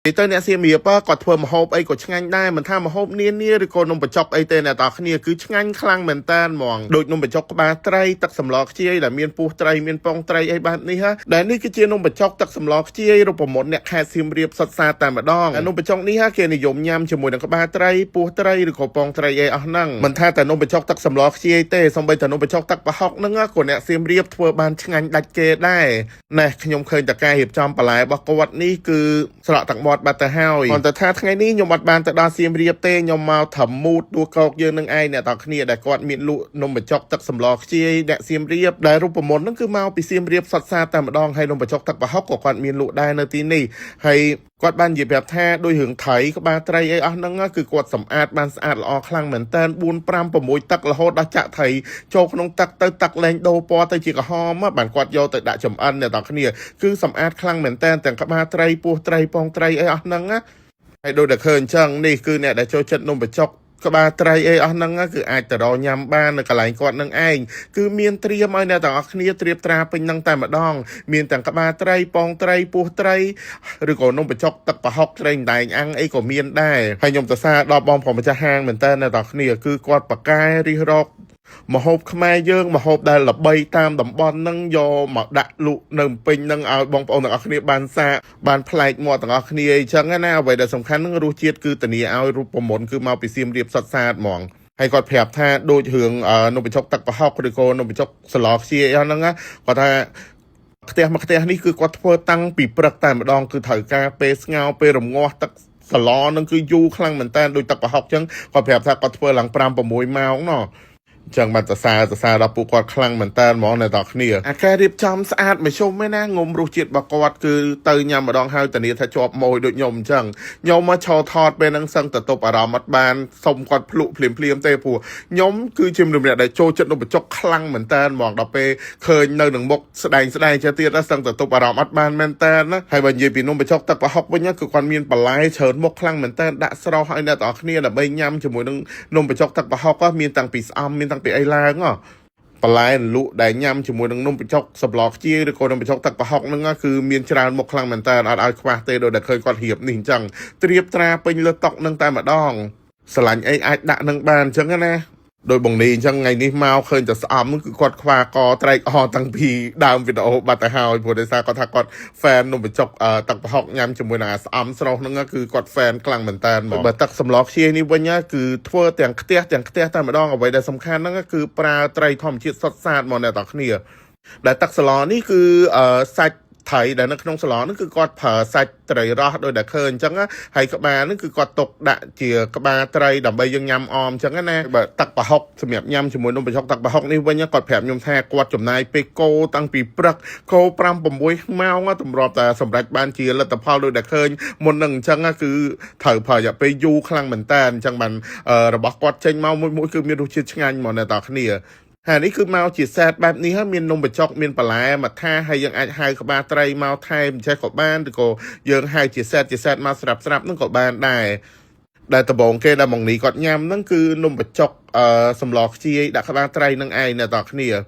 និយាយទៅអ្នកសៀមរាបគាត់ធ្វើម្ហូបអីក៏ឆ្ងាញ់ដែរមិនថាម្ហូបនានាឬក៏នំបញ្ចុកអីទេអ្នកទាំងគ្នាគឺឆ្ងាញ់ខ្លាំងមែនតើហ្មងដូចនំបញ្ចុកក្បាលត្រីទឹកសម្លខ្ជាយដែលមានពោះត្រីមានពងត្រីអីបែបនេះហ่ะដែលនេះគឺជានំបញ្ចុកទឹកសម្លខ្ជាយរូបមន្តអ្នកខេត្តសៀមរាបសុទ្ធសាធតែម្ដងនំបញ្ចុកនេះហ่ะគេនិយមញ៉ាំជាមួយនឹងក្បាលត្រីពោះត្រីឬក៏ពងត្រីអីអស់ហ្នឹងមិនថាតែនំបញ្ចុកទឹកសម្លខ្ជាយទេសូម្បីតែនំបញ្ចុកទឹកប្រហុកហ្នឹងក៏អ្នកសៀមរាបធ្វើបានឆ្ងាញ់ដាច់គេដែរណែខ្ញុំឃើញតការរៀបចំបន្លែរបស់គាត់នេះគឺស្រក់ទឹកមាត់បាត់ទៅហើយគ្រាន់តែថាថ្ងៃនេះខ្ញុំអត់បានទៅដល់សៀមរាបទេខ្ញុំមកត្រឹមមូតទួលកោកយើងនឹងឯងអ្នកទាំងគ្នាដែលគាត់មានលក់នំបញ្ចុកទឹកសម្លខ្ជាយអ្នកសៀមរាបដែលរូបមន្តហ្នឹងគឺមកពីសៀមរាបសុទ្ធសាធតែម្ដងហើយនំបញ្ចុកទឹកប្រហុកក៏គាត់មានលក់ដែរនៅទីនេះហើយគាត់បាននិយាយប្រាប់ថាដោយរឿងត្រីក្បាលត្រីអីអស់ហ្នឹងគឺគាត់សម្អាតបានស្អាតល្អខ្លាំងមែនតើ4 5 6ទឹករហូតដល់ចាក់ត្រីចូលក្នុងទឹកទៅទឹកលែងដូរពណ៌ទៅជាក្រហមបានគាត់យកទៅដាក់ចំអិនអ្នកទាំងគ្នាគឺសម្អាតខ្លាំងមែនតើទាំងក្បាលត្រីពោះត្រីពងត្រីអីអស់ហ្នឹងណាហើយដូចតែឃើញអញ្ចឹងនេះគឺអ្នកដែលចូលចិត្តនំបញ្ចុកក្បាលត្រីអីអស់ហ្នឹងគឺអាចទៅរកញ៉ាំបាននៅកន្លែងគាត់នឹងឯងគឺមានត្រៀមឲ្យអ្នកទាំងអស់គ្នាត្រៀបត្រាពេញហ្នឹងតែម្ដងមានទាំងក្បាលត្រីពងត្រីពោះត្រីឬក៏នំបញ្ចុកទឹកប្រហុកត្រីដែងអាំងអីក៏មានដែរហើយខ្ញុំសរសើរដល់បងប្រុសម្ចាស់ហាងមែនតើអ្នកទាំងអស់គ្នាគឺគាត់ប៉ាកែរិះរកម្ហូបខ្មែរយើងម្ហូបដែលល្បីតាមតំបន់ហ្នឹងយកមកដាក់លក់នៅពេញហ្នឹងឲ្យបងប្អូនទាំងអស់គ្នាបានសាកបានប្លែកមាត់ទាំងអស់គ្នាអញ្ចឹងណាអ្វីដែលសំខាន់ហ្នឹងរសជាតិគឺធានាឲ្យរូបមន្តគឺមកពីសៀមរាបសុទ្ធសាធហ្មងហើយគាត់ប្រាប់ថាដូចរឿងនំបញ្ចុកទឹកប្រហុកឬក៏នំបញ្ចុកសម្លខ្ជាយអីហ្នឹងណាគាត់ថា ខ្ទះមួយខ្ទះនេះគឺគាត់ធ្វើតាំងពីព្រឹកតែម្ដងគឺត្រូវការពេលស្ងោរពេលរងាស់ទឹកសឡនឹងគឺយូរខ្លាំងមែនតើដូចទឹកប្រហុកចឹងគាត់ប្រាប់ថាគាត់ធ្វើឡើង5 6ម៉ោងណោះចឹងបានសរសើរសរសើរដល់ពួកគាត់ខ្លាំងមែនតើហ្មងអ្នកទាំងគ្នាអាការរៀបចំស្អាតមធ្យមឯណាងុំរសជាតិរបស់គាត់គឺទៅញ៉ាំម្ដងហើយធានាថាជាប់ម៉ួយដូចខ្ញុំអញ្ចឹងខ្ញុំមកឈរថតពេលហ្នឹងសឹងតែទប់អារម្មណ៍អត់បានសុំគាត់ភ្លក់ភ្លាមភ្លាមទេព្រោះខ្ញុំគឺជាមនុស្សម្នាក់ដែលចូលចិត្តនំបញ្ចុកខ្លាំងមែនតើហ្មងដល់ពេលឃើញនៅនឹងមុខស្ដែងស្ដែងចេះទៀតសឹងតែទប់អារម្មណ៍អត់បានមែនតើណាហើយបើនិយាយពីនំបញ្ចុកទឹកប្រហុកវិញគឺគាត់មានបន្លែច្រើនមុខខ្លាំងមែនតើដាក់ស្រស់ឲ្យអ្នកទាំងអស់គ្នាដើម្បីញ៉ាំជាមួយនឹងនំបញ្ចុកទឹកប្រហុកមានតាំងពីស្អំមានតាំងពីអីឡើងហ៎បន្លែលក់ដែលញ៉ាំជាមួយនឹងនំបញ្ចុកសម្លខ្ជាយឬក៏នំបញ្ចុកទឹកប្រហុកហ្នឹងគឺមានច្រើនមុខខ្លាំងមែនតើអត់ឲ្យខ្វះទេដោយដែលឃើញគាត់រៀបនេះអញ្ចឹងត្រៀបត្រាពេញលើតុនឹងតែម្ដងស្រឡាញ់អីអាចដាក់នឹងបានអញ្ចឹងណាដោយបងនេះអញ្ចឹងថ្ងៃនេះមកឃើញតែស្អំគឺគាត់ខ្វាកត្រែកអតាំងពីដើមវីដេអូបាត់ទៅហើយព្រោះដោយសារគាត់ថាគាត់ fan នំបញ្ចុកទឹកប្រហុកញ៉ាំជាមួយនឹងអាស្អំស្រស់ហ្នឹងគឺគាត់ fan ខ្លាំងមែនតើហ្មងបើទឹកសម្លខ្ជាយនេះវិញគឺធ្វើទាំងខ្ទះទាំងខ្ទះតែម្ដងអ្វីដែលសំខាន់ហ្នឹងគឺប្រើត្រីធម្មជាតិសុទ្ធសាធមកអ្នកទាំងគ្នាដែលទឹកសម្លនេះគឺសាច់ត្រីដែលនៅក្នុងសម្លហ្នឹងគឺគាត់ប្រើសាច់ត្រីរស់ដោយដែលឃើញអញ្ចឹងហើយក្បាលហ្នឹងគឺគាត់ទុកដាក់ជាក្បាលត្រីដើម្បីយើងញ៉ាំអមអញ្ចឹងណាបើទឹកប្រហុកសម្រាប់ញ៉ាំជាមួយនំបញ្ចុកទឹកប្រហុកនេះវិញគាត់ប្រាប់ខ្ញុំថាគាត់ចំណាយពេលកូរតាំងពីព្រឹកកូរ5 6ម៉ោងទម្រាប់តែសម្រាប់បានជាលទ្ធផលដោយដែលឃើញមុននឹងអញ្ចឹងគឺត្រូវប្រើរយៈពេលយូរខ្លាំងមែនតើអញ្ចឹងបានរបស់គាត់ចេញមកមួយមួយគឺមានរសជាតិឆ្ងាញ់ហ្មងអ្នកទាំងគ្នាហើយនេះគឺមកជា set បែបនេះហើយមាននំបញ្ចុកមានបន្លែមួយថាហើយយើងអាចហៅក្បាលត្រីមកថែមចេះក៏បានឬក៏យើងហៅជា set ជា set មកស្រាប់ស្រាប់ហ្នឹងក៏បានដែរដែលដំបងគេដែលមកនេះគាត់ញ៉ាំហ្នឹងគឺនំបញ្ចុកអឺសម្លខ្ជាយដាក់ក្បាលត្រីនឹងឯងអ្នកទាំងគ្នា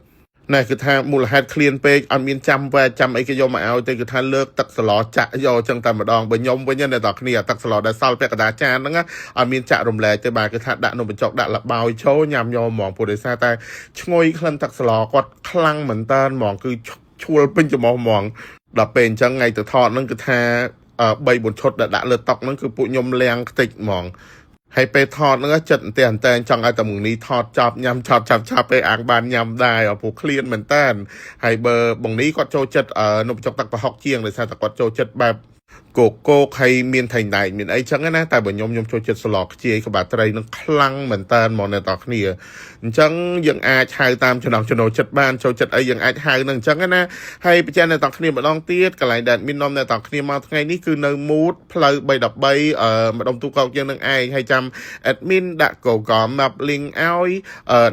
ណែគឺថាមូលហេតុឃ្លានពេកអត់មានចាំវែកចាំអីគេយកមកឲ្យទេគឺថាលើកទឹកសឡចាក់យកចឹងតែម្ដងបើខ្ញុំវិញអ្នកទាំងគ្នាទឹកសឡដែលសល់ពាក់កណ្ដាលចានហ្នឹងអត់មានចាក់រំលែកទេបាទគឺថាដាក់នំបញ្ចុកដាក់លបាយចូលញ៉ាំយកហ្មងព្រោះដោយសារតែឈ្ងុយក្លិនទឹកសឡគាត់ខ្លាំងមែនតើហ្មងគឺឈួលពេញច្រមុះហ្មងដល់ពេលអញ្ចឹងថ្ងៃទៅថតហ្នឹងគឺថា3 4ឈុតដែលដាក់លើតុហ្នឹងគឺពួកខ្ញុំលៀងខ្ទេចហ្មងហើយពេលថតហ្នឹងចិត្តអន្ទះអន្តែងចង់ឲ្យតែមុងនេះថតចប់ញ៉ាំឆាប់ឆាប់ឆាប់ពេលអាងបានញ៉ាំដែរព្រោះឃ្លានមែនតើហើយបើបងនេះគាត់ចូលចិត្តនំបញ្ចុកទឹកប្រហុកជាងដោយសារតែគាត់ចូលចិត្តបែបគោកគោកហើយមានថៃណែកមានអីចឹងណាតែបើខ្ញុំខ្ញុំចូលចិត្តសឡខ្ជាយក្បាលត្រីនឹងខ្លាំងមែនតើហ្មងអ្នកទាំងគ្នាអញ្ចឹងយើងអាចហៅតាមចំណង់ចំណូលចិត្តបានចូលចិត្តអីយើងអាចហៅនឹងអញ្ចឹងណាហើយបញ្ជាក់អ្នកទាំងគ្នាម្ដងទៀតកន្លែងដែលមាននាំអ្នកទាំងគ្នាមកថ្ងៃនេះគឺនៅមូតផ្លូវ313អឺម្ដុំទូកោកយើងនឹងឯងហើយចាំ admin ដាក់ Google Map link ឲ្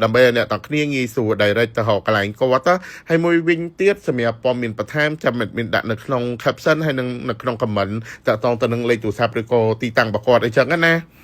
យដើម្បីឲ្យអ្នកទាំងគ្នាងាយស្រួល direct ទៅរកកន្លែងគាត់ហើយមួយវិញទៀតសម្រាប់ព័ត៌មានបន្ថែមចាំ admin ដាក់នៅក្នុង caption ហើយនិងនៅក្នុង comment តាក់ទងទៅនឹងលេខទូរស័ព្ទឬក៏ទីតាំងរបស់គាត់អីចឹងណា។